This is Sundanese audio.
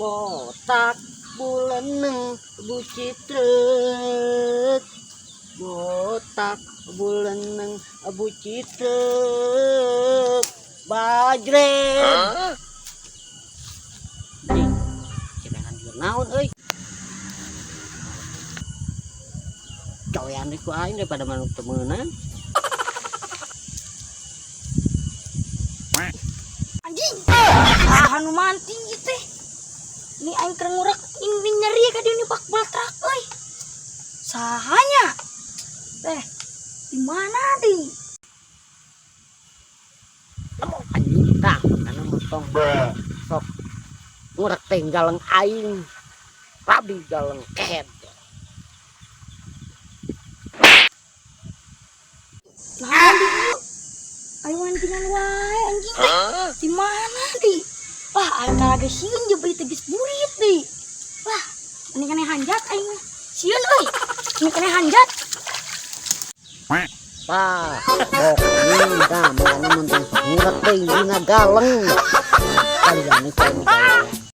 Botak buleneng bucitrek, botak buleneng bucitrek bajret. Anjing, celengan juga naon euy. Coyan ku aing daripada manuk teu meunang. Anjing. Ah, anu manting ieu teh. Ini aing keur ngurak ini nyeri ka dieu bak beltrak euy. Sahanya? Teh, di mana di? Anjing, tah kana motong sok ngurak teh galeng aing rabi galeng kehed. Nah, di ieu. Ayo mantingan wae anjing teh. Di mana di? Wah, aing kalage sieun jeung beli tegas burit di. Wah, ini kene hanjat aing mah. Sieun euy. Ini kene hanjat. Tah bok anjing, tah makana mun tong sok ngurak teh dina galeng kalian.